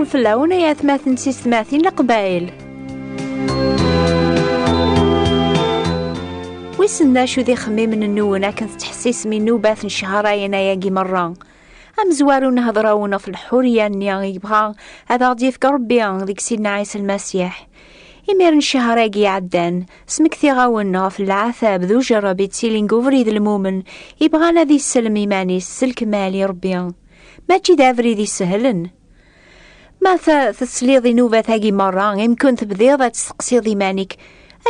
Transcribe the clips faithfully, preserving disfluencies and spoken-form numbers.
Fell-awen ay atmaten d tisetmatin n Leqbayel. Wissen d acu d ixemmimen-nwen akken tettḥessisem i nnubat n ccehrayen ayagi merra? Amezwaru, nehder-awen ɣef lḥuriya-nni i yebɣa ad aɣ-d-yefk Ṛebbi deg Sidna Ɛisa Lmasiḥ. Imir n ccehṛ-agi iɛeddan, smektiɣ-awen ɣef leɛtab d ujerreb yettilin deg ubrid n lmumen ibɣan ad isellem iman-is s lekmal i Ṛebbi. Mačči d abrid isehlen. Ma t-, tesliḍ i nnubat-agi merra, imken tebdiḍ ad testeqsiḍ iman-ik: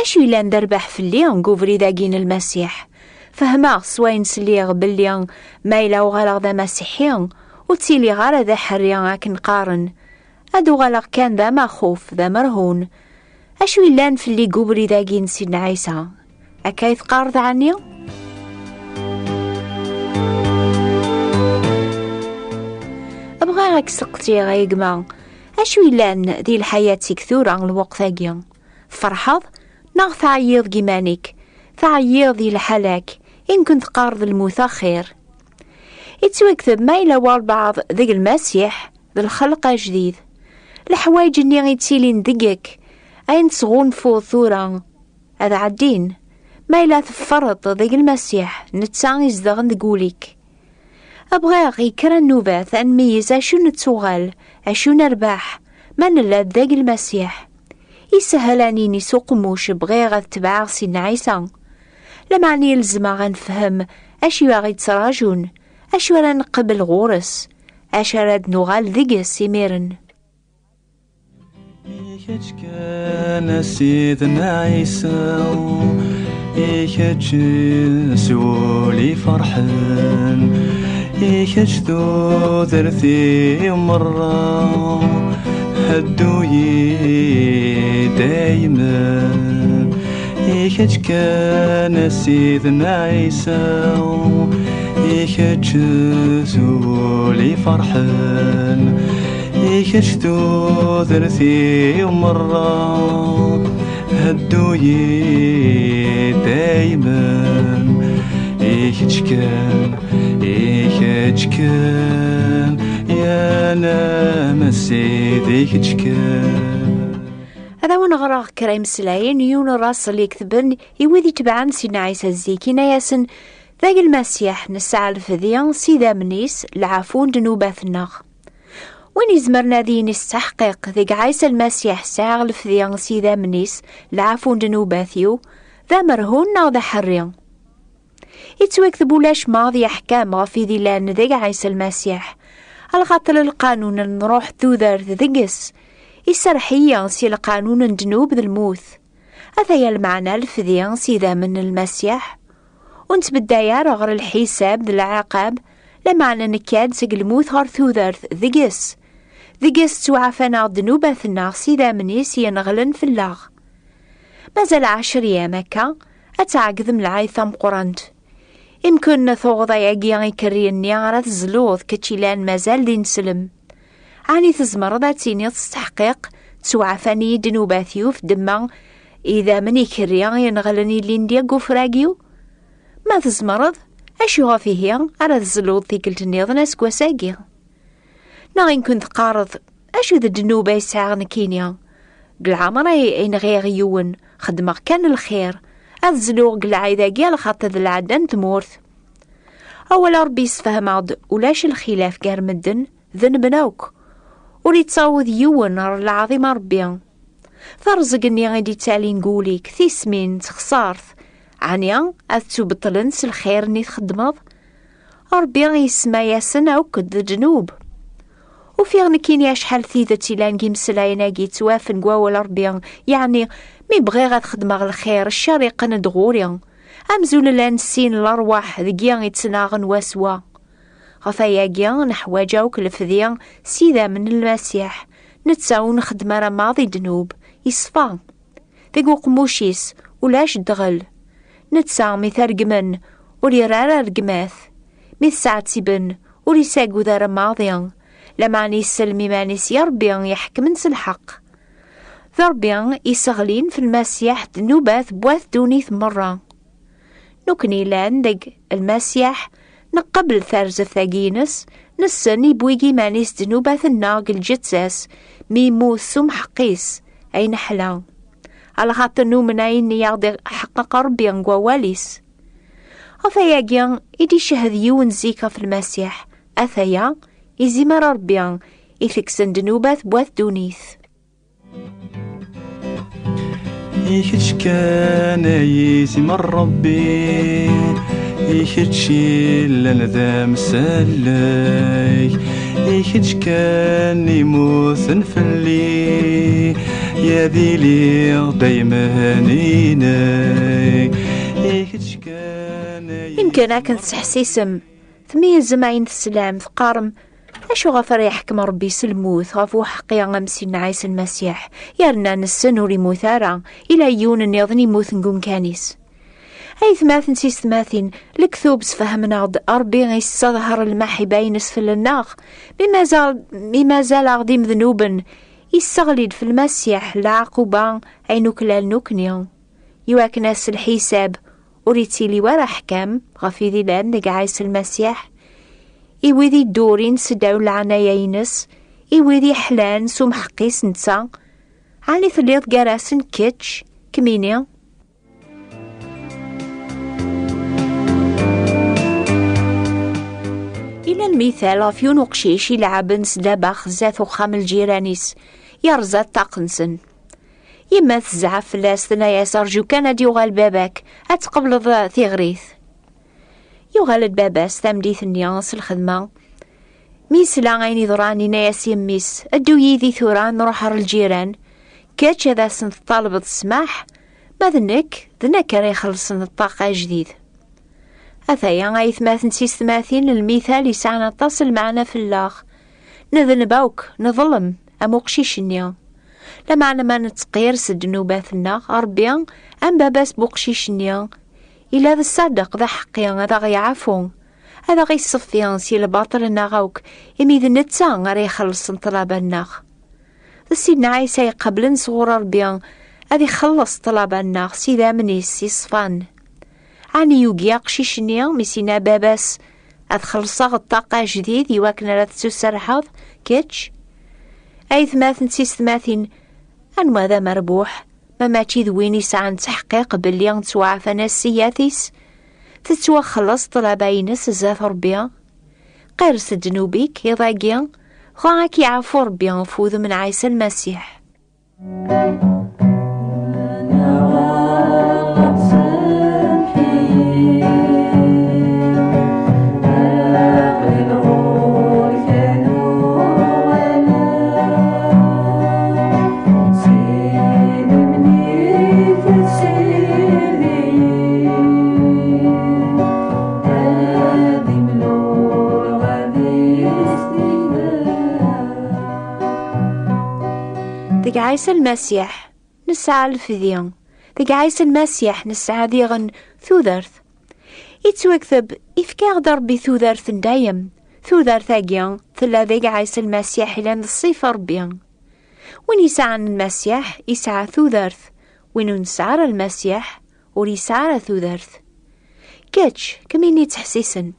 "Acu yellan d rrbeḥ fell-i deg ubrid-agi n Lmasiḥ? Fehmeɣ s wayen sliɣ belli ma yella uɣaleɣ d amasiḥi, ur ttiliɣ ara d aḥerri akken qqaren. Ad uɣaleɣ kan d amaxuf, d amerhun. Acu yellan fell-i deg ubrid-agi n Sidna Ɛisa?" Akka i teqqareḍ ɛni? Bɣiɣ ad k-seqsiɣ, a gma, acu yellan di lḥayat-ik tura lweqt-agi? Tferḥeḍ neɣ tɛeyyiḍ deg iman-ik? Tɛeyyiḍ di lḥala-k, imken teqqareḍ lmut axir. Ittwakteb ma yella walbeɛḍ deg Lmasiḥ, d lxelq ajdid. Leḥwayeǧ-nni yettilin deg-k, ayen tesɣunfuḍ tura, ad ɛeddin. Ma yella teffreḍ deg Lmasiḥ, netta izedɣen deg wul-ik. Bɣiɣ i kra nnubat ad nmeyyez acu nettuɣal, acu nerbeḥ, ma nella deg Lmasiḥ. Isehel ad nini s uqemmuc: "Bɣiɣ ad tebɛeɣ Sidna Ɛisa." Lameɛna ilzem-aɣ ad nefhem acu i aɣ-yettraǧun, acu ara nqabel ɣur-s, acu ara d-nuɣal deg-s imiren. I kečč kan a Sidna Ɛisa, i kečč s wul iferḥen, i kečč tudert-iw merra, heddu-yi daymen. I kečč kan a Sidna Ɛisa, i kečč s wul iferḥen, i kečč tudert-iw merra, heddu-yi daymen. I kečč kan, i kečč kan, ya Lmasiḥ, i kečč kan. Ad awen-ɣreɣ kra imeslayen n yiwen n Raṣel iketben i wid itebɛen Sidna Ɛisa zik, yenna-yasen: "Dagi Lmasiḥ nesɛa lefdi s idammen-is, lɛafu n ddnubat-nneɣ." Win izemren ad yini s tteḥqiq: "Deg Ɛisa Lmasiḥ sɛiɣ lefdi s idammen-is, lɛafu n ddnubat-iw", d amerhun neɣ d aḥerri? Ittwakteb ulac maḍi aḥkam ɣef id illan deg Ɛisa Lmasiḥ, alaxaṭer lqanun n ṛṛuḥ tudert deg-s iserreḥ-iyi si lqanun n ddnub d lmut. Ataya lmeɛna lefdi s idammen n Lmasiḥ. Ur nettbedday ara ɣer lḥisab d lɛaqab, lameɛna nekka-d seg lmut ɣer tudert deg-s. Deg-s ttwaɛfan-aɣ ddnubat-nneɣ s idammen-is yenɣlen fell-aɣ. Mazal ɛecr yam akka, ad tɛegdem lɛayt tameqqrant. Imken tuɣeḍ ayagi ikerri-nni ara tezluḍ, kečč ilan mazal d ineslem. Ɛni tzemreḍ ad tiniḍ s tteḥqiq: "Ttwaɛfan-iyi ddnubat-iw f ddemma idammen ikerri yenɣlen ilindi deg ufrag-iw"? Ma tzemreḍ, acu ɣef ihi ara tezluḍ tikkelt nniḍen aseggas-agi? Neɣ imken teqqareḍ: "Acu d ddnub ay sɛiɣ nekkini? Deg leɛmer ay, ay nɣiɣ yiwen, xedmeɣ kan lxir. Ad zluɣ deg lɛid-agi, lxaṭi d lɛedda n tmurt." Awal n Ṛebbi yessefhem-aɣ-d ulac lxilaf gar medden, denben akk. Ur ittaweḍ yiwen ɣer lɛaḍima n Ṛebbi. Terẓeg-nni i d-ittalin deg wul-ik, tismin, texṣart, ɛni ad ttubeṭlen s lxir-nni txeddmeḍ? Ṛebbi isemma-yasen akk d ddnub. Ufiɣ nekkini acḥal tidet ilan deg imeslayen-agi ttwafen deg wawal Ṛebbi, yeɛni mi bɣiɣ ad xedmeɣ lxir, ccer iqqen-d ɣur-i. Amzun llan sin lerwaḥ deg-i ittnaɣen wa s wa. Ɣef wayagi, neḥwaǧ akk lefdi s idammen n Lmasiḥ, netta ur nxeddem ara maḍi ddnub, iṣfa. Deg uqemmuc-is ulac ddɣel. Netta mi t-regmen, ur yerri ara rregmat. Mi t-sɛettiben, ur isagud ara maḍi. Lameɛna isellem iman-is i Ṛebbi iḥekmen s lḥeqq. D Ṛebbi iseɣlin f Lmasiḥ ddnubat n wat ddunit merra. Nekkni llan deg Lmasiḥ, Qbel tarzeft-agi-ines, nessen iwwi-d iman-is ddnubat-nneɣ deg lǧetta-s, mi yemmut s umḥeqqis, ay neḥla. Alaxaṭer numen ayen i aɣ-d-iḥeqqeq Ṛebbi deg wawal-is. Ɣef wayagi i d-icehhed yiwen zik ɣef Lmasiḥ, ataya, izimer Ṛebbi i teksen ddnubat n wat ddunit. I kečč kan ay izimer Ṛebbi, i kečč yellan d amsallek, i kečč kan imuten fell-i, ad iliɣ daymen inek. I kečč kan ay Imkan akken tesseḥsisem, tmeyyzem ayen teslam, teqqarem, acu ɣef ara yeḥkem Ṛebbi s lmut ɣef uḥeqqi am Sidna Ɛisa Lmasiḥ, yerna nessen ur immut ara, ila yiwen nniḍen immuten deg umkan-is. Aytmaten d tiysetmatin, lektub sfehhmen-aɣ-d Ṛebbi yessaḍher lmaḥibba-ines fell-aneɣ, mi mazal, mi mazal-aɣ d imednuben, isseɣli-d f Lmasiḥ leɛquba ay nuklal nekni. Iwakken ass lḥisab ur ittili wara aḥkam ɣef wid ilan deg Ɛisa Lmasiḥ, i wid iddurin seddaw leɛnaya-ines, i wid iḥlan s umḥeqqis netta, ɛni telliḍ gar-asen kečč, kemmini? Ila lmital ɣef yiwen uqcic ilɛaben s ddabex zdat uxxam n lǧiran-is, yerẓa ṭṭaq-nsen. Yemma tezɛef fell-as, tenna-yas: "Rju kan ad d-yuɣal baba-k, ad tqebleḍ tiɣrit." Yuɣal-d baba-s tameddit-nni s lxedma. Mi yesla ayen yeḍran, yenna-yas i mmi-s: "Ddu yid-i tura, nruḥ ɣer lǧiran. Kečč ad asen-tṭalbeḍ ssmaḥ, ma d nekk, d nekk ara ixellṣen ṭṭaq ajdid." Ataya, aytmaten d tiysetmatin, lmital yesɛan aṭas n lmeɛna fell-aɣ. Nedneb akk, neḍlem, am uqcic-nni. Lameɛna ma nettqir s ddnubat-nneɣ, Ṛebbi, am baba-s n uqcic-nni, yella d ṣṣadeq, d aḥeqqi, ad aɣ-yeɛfu, ad aɣ-iṣeffi si lbaṭel-nneɣ akk, imi d netta ara ixellṣen ṭṭlaba-nneɣ. D Sidna Ɛisa iqeblen sɣur Ṛebbi ad ixelleṣ ṭṭlaba-nneɣ s idammen-is iṣfan. Ɛni yugi aqcic-nni mi s-yenna baba-s: "Ad xellṣeɣ ṭṭaq ajdid iwakken ara tettuserḥeḍ kečč"? Aytmaten d tiysetmatin, anwa d amerbuḥ, ma mačči d win isɛan ttḥeqqiq belli ttwaɛfan-as ssiyat-is, tettwaxelleṣ ṭṭlaba-ines zdat Ṛebbi? Qir s ddnub-ik iḍ-agi, dɣa ad k-yeɛfu Ṛebbi ɣef wudem n Ɛisa Lmasiḥ. Deg Ɛisa Lmasiḥ nesɛa lefdi. Deg Ɛisa Lmasiḥ nesɛa diɣen tudert. Yettwakteb: "Ifka-aɣ-d Ṛebbi tudert n dayem." Tudert-agi tella deg Ɛisa Lmasiḥ, ilan d ṣṣifa Ṛebbi. Win yesɛan Lmasiḥ, yesɛa tudert. Win ur nesɛi ara Lmasiḥ, ur yesɛi ara tudert. Kečč, kemmini ttḥessisen.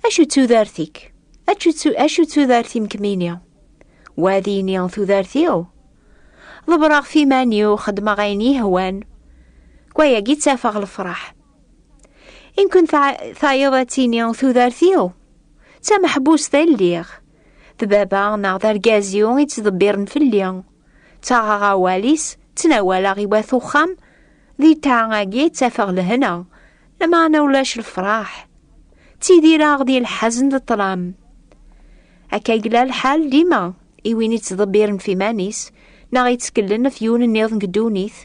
Acu d tudert-ik? Acu d tu-, acu d tudert-im kemmini? Wa ad yini: "Tudert-iw, ḍebbreɣ f iman-iw, xeddmeɣ ayen yehwan. Deg wayagi ttafeɣ lefraḥ." Imken ta-, tayeḍ ad tini: "Tudert-iw, d tameḥbust ay lliɣ. D baba neɣ d argaz-iw i ttḍebbiren fell-i. Ttaɣeɣ awal-is, ttnawaleɣ i wat uxxam, di ṭṭaɛa-agi ttafeɣ lehna, lameɛna ulac lefraḥ. Ttidireɣ di lḥezn d ṭṭlam." Akka i yella lḥal dima i win i ttḍebbiren f iman-is, neɣ itteklen f yiwen nniḍen deg ddunit.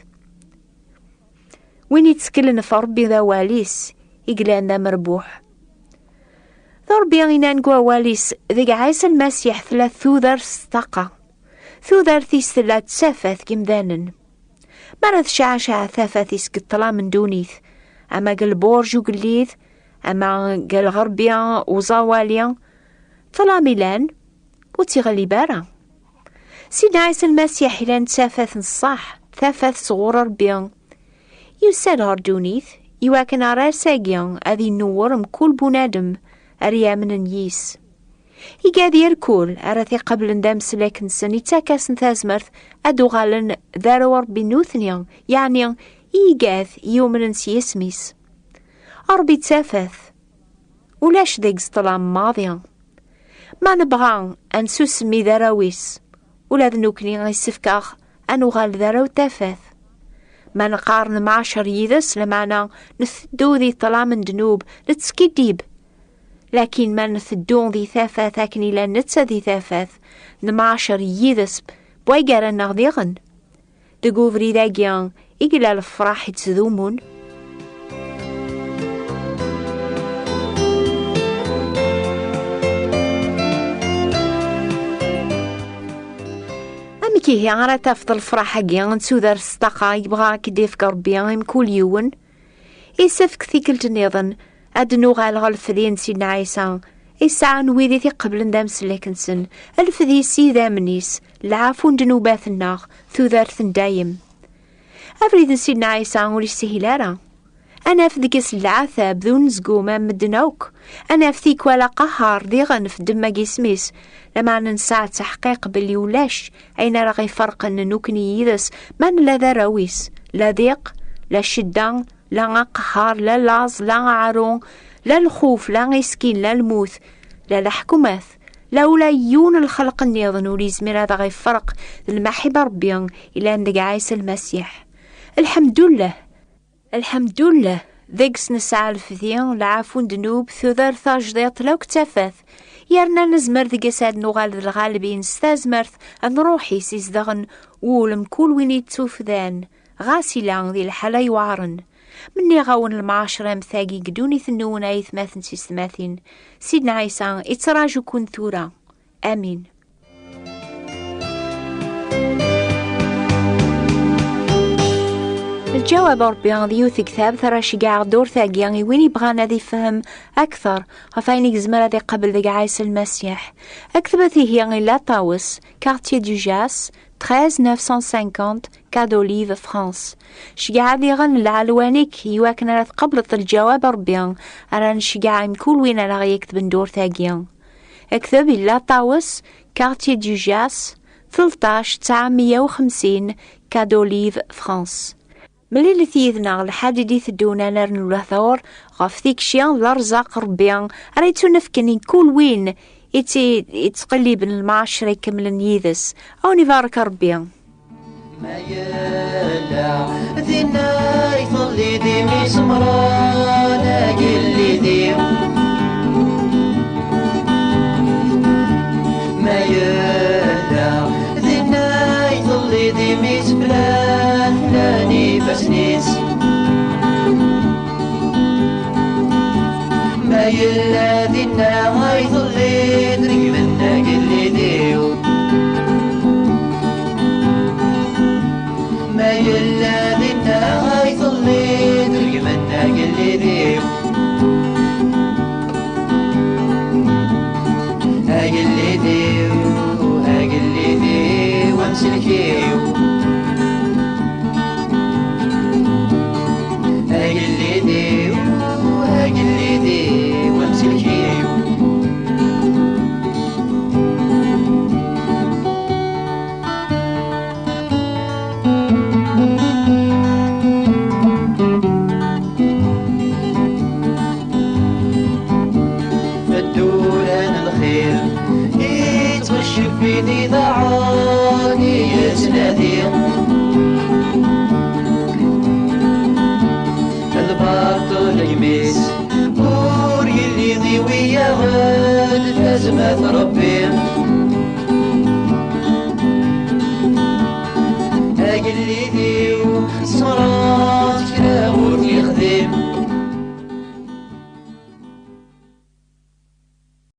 Win itteklen f Ṛebbi d awal-is i yellan d amerbuḥ. D Ṛebbi inan deg wawal-is, deg Ɛisa Lmasiḥ tella tudert s ṭṭaqa. Tudert-is tella d tafat deg imdanen. Mi ara tecɛacaɛ tafat-is deg ṭṭlam n ddunit, ama deg lburǧ ugellid, ama deg lɣerbi uẓawali, ṭṭlam ilan, ur tt-iɣlib ara. Sidna Ɛisa Lmasiḥ ilan d tafat n ṣṣeḥ, tafat sɣur Ṛebbi. Yusa-d ɣer ddunit, iwakken aras-agi ad inewwer mkul bunadem, ara yamnen yis. Igad irkul ara t-iqeblen d ameslak-nsen, ittak-asen tazmert ad uɣalen d arraw n Ṛebbi nutni, yeɛni i igad yumnen s yisem-is. Ṛebbi d tafat, ulac deg-s ṭṭlam maḍi. Ma nebɣa ad nsusem i d arraw-is, ula d nekkni issefk-aɣ ad nuɣal d arraw n tafat. Ma neqqar nemɛacer yid-s, lameɛna nteddu di ṭṭlam n ddnub, nettskiddib. Lakin ma nteddu di tafat akken ila netta di tafat, nemɛacer yid-s wway gar-aneɣ diɣen. Deg ubrid-agi i yella lefraḥ ittdumun. Amek ihi ara tafeḍ lefraḥ-agi n tudert s ṭṭaqa i yebɣa ad k-d-ifk Ṛebbi i mkul yiwen? Isefk tikkelt nniḍen ad d-nuɣal ɣer lefdi n Sidna Ɛisa, i sɛan wid i t-iqeblen d ameslak-nsen, lefdi s yidammen-is, lɛafu n ddnubat-nneɣ, tudert n dayem. Abrid n Sidna Ɛisa ur yeshil ara. Ad naf deg-s leɛtab d unezgum am medden akk. Ad naf tikwal aqehhar diɣen f ddemma n yisem-is, lameɛna nesɛa ttaḥqiq belli ulac ayen ara ɣ-iferqen nekkni yid-s, ma nella d arraw-is, la diq, la ccedda, la aqehhar, la laẓ, la aɛru, la lxuf, la iskin, la lmut, la leḥkumat, la ula yiwen n lxelq nniḍen ur yezmir ad aɣ-iferq d lmaḥibba Ṛebbi ilan deg Ɛisa Lmasiḥ. Lḥemdullah! Lḥemdullah! Deg-s nesɛa lefdi, lɛafu n ddnub, tudert tajdiṭ, la akk d tafat. Yerna nezmer deg-s ad nuɣal d lɣalbin s tazmert n Ṛṛuḥ-is izedɣen wul mkul win yettufdan, ɣas ila di lḥala yuɛren. Menniɣ-awen lemɛacra am tagi deg ddunit-nwen, aytmaten d tiyessetmatin. Sidna Ɛisa ittraǧu-ken tura. Amin. Lǧawab Ṛebbi d yiwet n tektabt ara ceggɛeɣ ddurt-agi i win yebɣan ad ifhem akteṛ ɣef wayen i yezmer ad iqabel deg Ɛisa Lmasiḥ. Ktbet ihi i Laṭawes, Quartier du Jas, treize neuf cent cinquante, Quai d'Olive, France. Ceggɛeɣ diɣen lɛelwan-ik i wakken ara tqableḍ lǧawab Ṛebbi ara nceggeɛ i mkul win ara ɣ-yektben ddurt-agi. Kteb i Laṭawes, Quartier du Jas, tleṭṭac tesɛemya u xemsin, Quai d'Olive, France. Mlilet yid-neɣ lḥad i d-iteddun ad nernu lehdur ɣef tikci d lerẓaq Ṛebbi ara yettunefken i kul win i tt-, i ttqelliben lmaɛacra ikemlen yid-s. A wen-ibarek Ṛebbi. Ma yella dinna i telliḍ imisemran, agellid-iw. Ma yella dinna i telliḍ imisemran, llan ifassen-is. Ma yella dinna ay telliḍ, regmen agellid-iw. Ma yella dinna ay telliḍ, regmen agellid-iw. Agellid-iw, agellid-iw, amsellek-iw. Agellid-iw, agellid-iw, amsellek-iw. Ddura n lxir ittɣeccef win iḍaɛen i yettnadi. Lbaṭel gmi-s ur yelli i wiyaḍ, tazmert Ṛebbi.